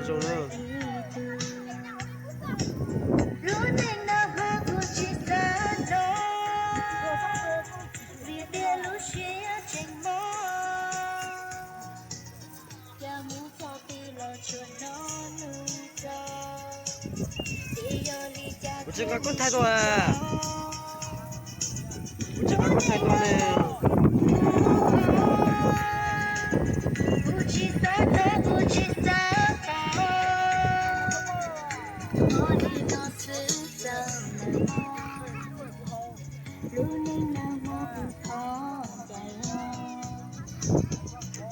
Zoo na. Kuv tsis nqa kub thaij tuaj. Kuv tsis nqa kub thaij tuaj ne.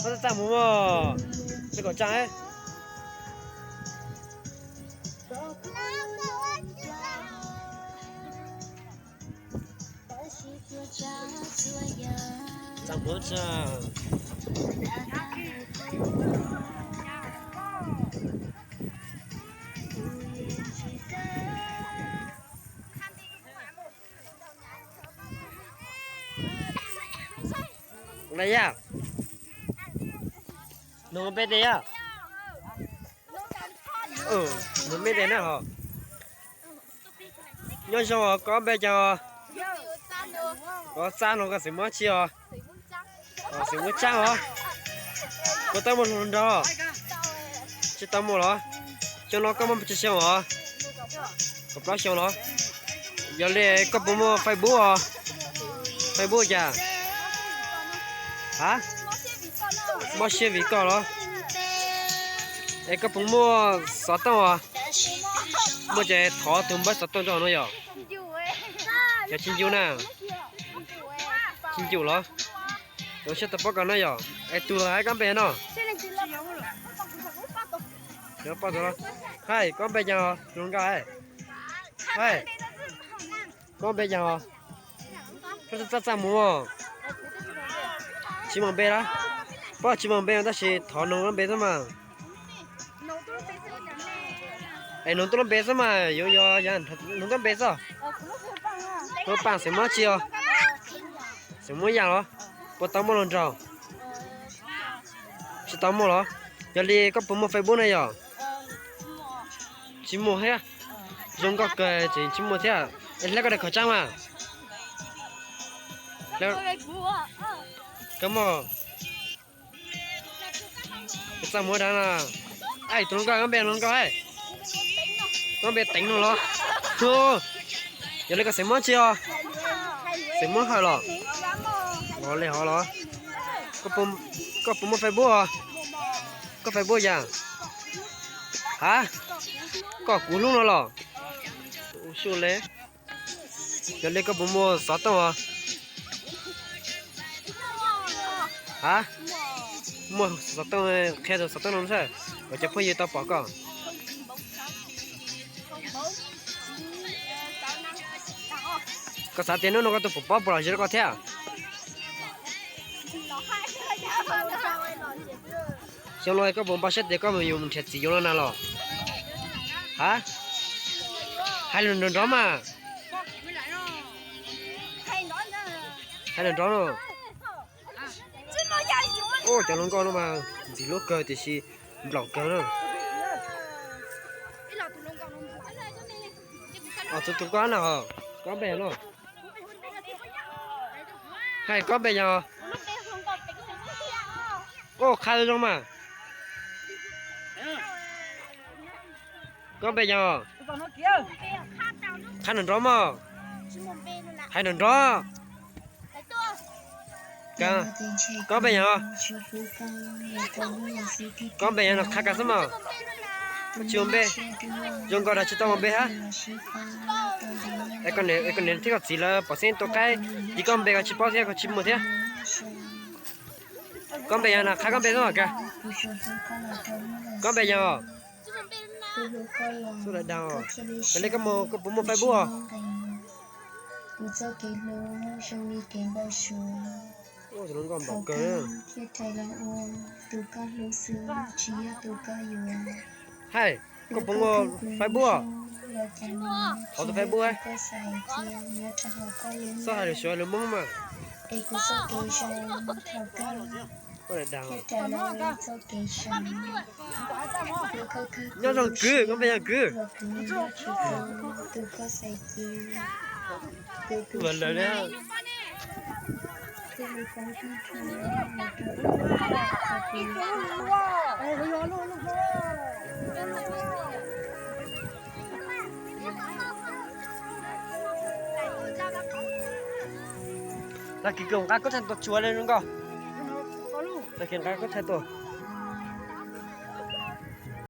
Koj txaj mus mog, tsis kom tsaa. Nug npe tes yog, nug npe tes na ho. Nyob zoo os, koj npe cas os? Koj txaj no koj xeem muab tsi os? Xeem muab tsaab os. Koj tau muaj hluas nraug? Tsis tau muaj los? Xyoo no koj muaj tsi xyoo os? Kaum plaub xyoo los? Yog li koj puas muaj Facebook os? Facebook cas? Ha? Mob siab vim koj los? Es koj puas muaj xov tooj os? Muaj ces thov tus npawb xov tooj rau no yog. Yog tsis ncu na. Tsis ncu los? Ua siab tau paub koj na yog. Es tus los hais koj npe no? Hais koj npe cas os? Hais, koj npe cas os? Koj txaj txaj mus. Tsis muaj npe lawm. Pom tsis muaj npe tab sis thov nug koj npe xwb mas. Es nug tuaj lub npe xwb mas, yuav yog nug tuaj npe xwb. Lub paaj xeem muab tsi os? Xeem muab yaj los? Puas tau muaj hluas nraug? Tsis tau muaj los? Yog li koj puas muaj Facebook na yog? Tsis muaj thiab. Zoo nkauj kawg tseem tsis muaj thiab. Es hleb koj daim khaum tsaab mas. Koj muaj, txaj muag dab na. Tus hluas nkauj, koj npe hluas nkauj hais? Koj npe Teev no los? Yog li koj xeem muab tsi os? Xeem muab Hawj los? Los li hov los? Koj puas muaj Facebook os? Koj Facebook yog? Ha? Koj kuv hlub no los? Ua siab le. Yog li koj puas muaj xov tooj os? Ha? Muaj xov tooj, qhia rau xov tooj no saib, kom cov phooj ywg tau pom koj. Koj xav tias hnub no koj tus poj pob puas los zem rau koj thiab? Xyoo no koj puas npau siab tias koj yuav mus nrhiav txiv yuav los na los? Ha? Hais lus nrov nrov mas. Hais lus nrov no. Ua cov hluas nkauj no mas ntxim hlub kawg tiam sis nplaum kawg na. Tus tus koj na, koj npe no. Hais koj npe yog? Koj qha zoo mas. Koj npe yog? Qha nrov nrov mog. Hais nrov nrov. Koj npe yog? Koj npe yog no qha koj xwb mog. Tsis muaj npe. Zoo nkaus dag tsis tau muaj npe hab. Es koj niam thiab koj txiv lawv pom xeeb tua qaib, yog koj npe koj tsis paub thiab koj tsis muaj thiab. Koj npe yog no qha koj npe xwb mog. Koj npe yog? Xub dav dag. Yog li koj puas muaj Facebook os? Kuv txoj kev hlub zoo li kev npau suav. Tus hluas nkauj npaum kawg. Thiaj rais los ua tus koj hlub xwb, tsis yog tus koj yuav. Hais, koj puas muaj Facebook os? Thov tus Facebook. Koj xav hais tias nyob rau hauv koj lub, txhob hais lus Suav lus Hmoob mas. Es kuv txoj kev zoo thaum koj thiaj rais los ua txoj kev zoo. Kuv Nyob zoo kwv, koj npe yog kwv. Ua lawm li. Tag kis kawg nqa koj thaij tuaj tsuav li zoo nkauj. Tag kis nqa koj thaij tuaj.